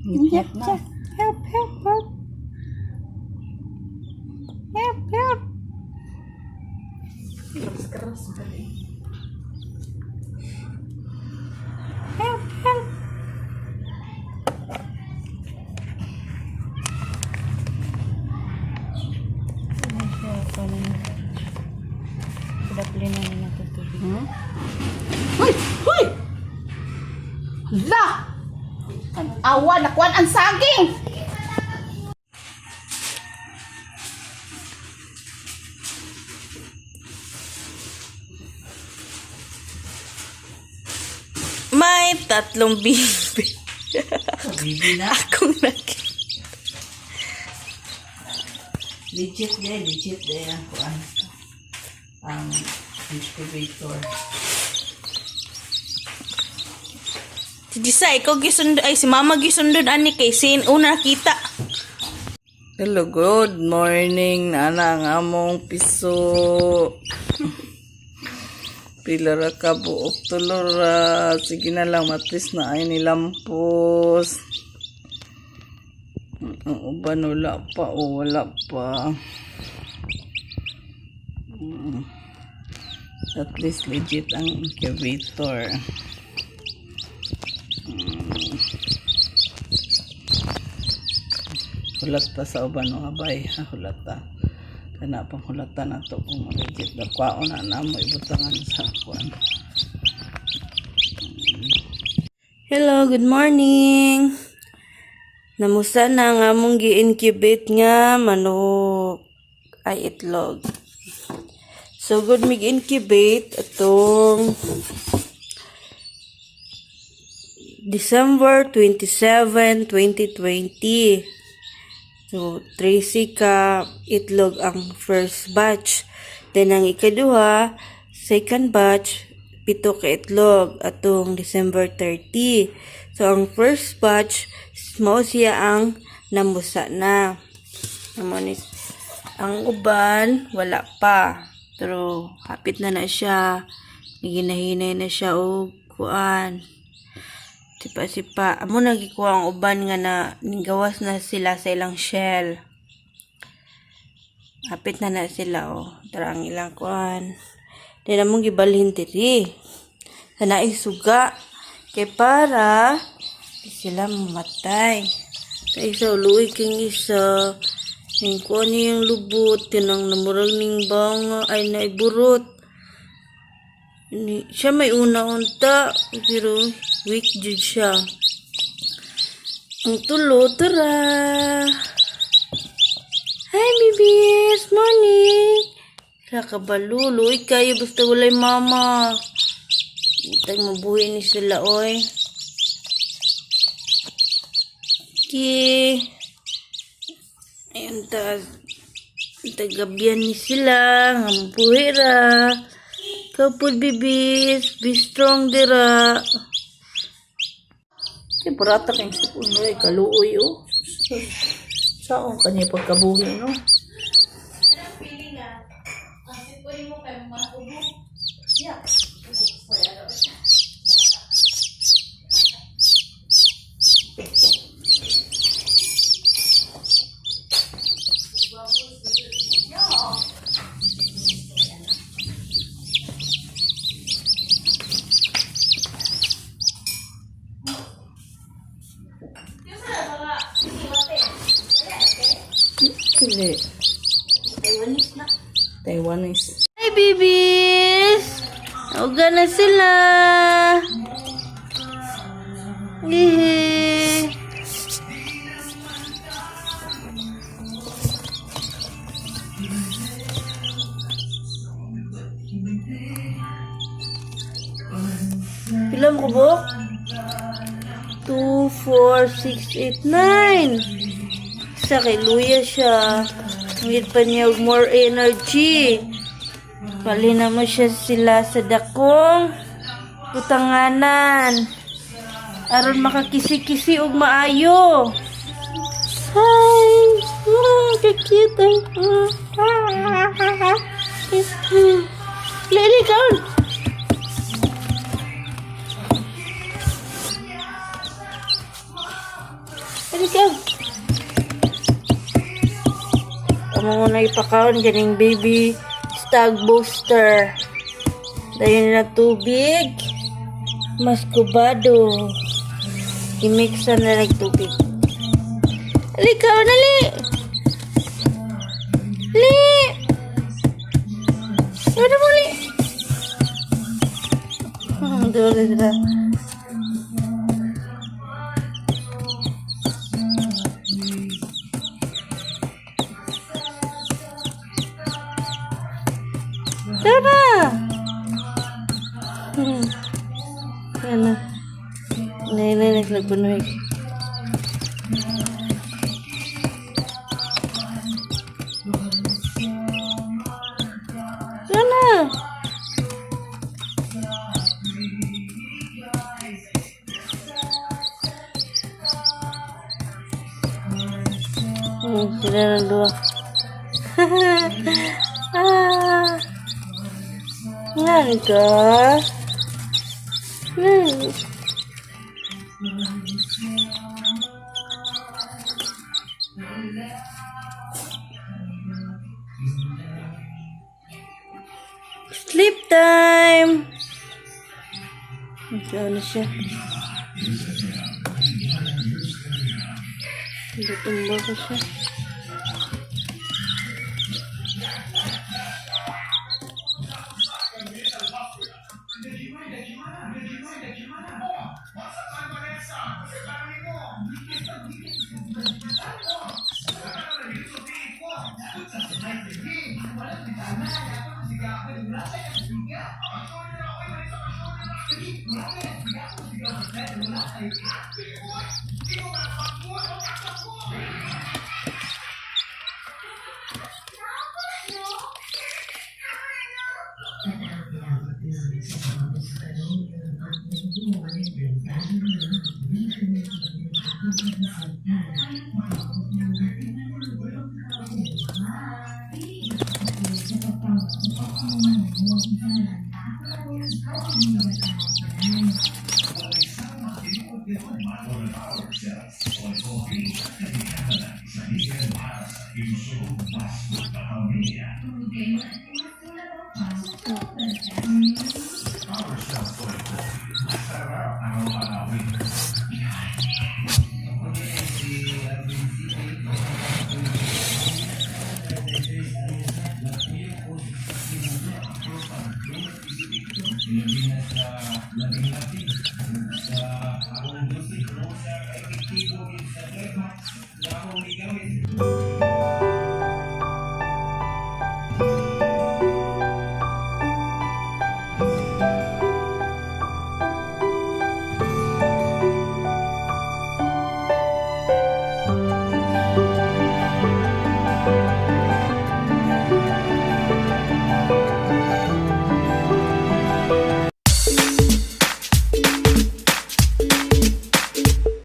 Ngit na. Help, help, help. Help, help. Help, help. Ano siya, parang Daplin na nila itong tubig. Hoy! Hoy! Hala! Ang awa, nakuan ang saging! May tatlong bibi. Bibi na. Akong nakita. Legit de, legit de ang kuan. Ang incubator. Si Jisa, ikaw gisundod, ay si mama gisundod ani kay sin una nakita. Hello, good morning. Nana ang among piso. Pila ra ka buok tulo ra. Sige na lang matis na ay nilampos. Ang uban wala pa o wala pa. At least legit ang incubator. Hulat ta sa uban mga bay ha, hulat ta kana pang hulata na to kung legit na kwaon na namo ibutangan sa kuan. Hello, good morning. Namusta na nga among gi-incubate nga manok ay itlog. So good mig incubate atong December 27, 2020. So, 13 ka itlog ang first batch. Then, ang ikaduha, second batch, pito ka itlog atong December 30. So, ang first batch, mao siya ang namusa na. Amo ni ang uban, wala pa. Pero, hapit na na siya. Ginahinay na siya og kuan. Sipa-sipa. Amo nagikuha ang uban nga na ninggawas na sila sa ilang shell. Hapit na na sila oh. Tara ang ilang kuan. Di na mong gibalhin diri. Sa naay suga. Kay para di sila mamatay. Sa isa uluoy king isa. Ning kuan niyang lubot. Tinang namurag ning banga ay naiburot. Ni, siya may una unta, pero weak jud siya. Ang tulo, tara! Hi, babies! Morning! Sila kabalo, luoy kayo basta walay mama. Itag mabuhi ni sila, oy. Okay. Ayun, ta. Tagabyan ni sila. Nga mabuhi ra. Kapod, bibis. Be strong, dira. Kay burata kay sipon no kaluoy oh. Saon kanya pagkabuhi no? Dili. Taiwanese na. Taiwanese. Hi, babies! Uga na sila! Ihi! Pila mo kubok? 2, 4, 6, 8, 9. Isa kay Luya siya. Need pa niya og more energy. Pali na mo siya sila sa dakong putanganan. Aron makakisi-kisi og maayo. Hi! Ka-cute ay. Lili, kaon! Halika. Amo na ipakaon ganing baby stag booster. Dayon na tubig. Maskubado. I-mix na lang tubig. Halika, dali. Li! Ano mo, li? Dole sila. Tara! Yan na. Nay, nay, nagpunuhin. Yan na. Sila ng dua. Ah. Nga ka. Sleep time! Ano siya? Natumba ko siya.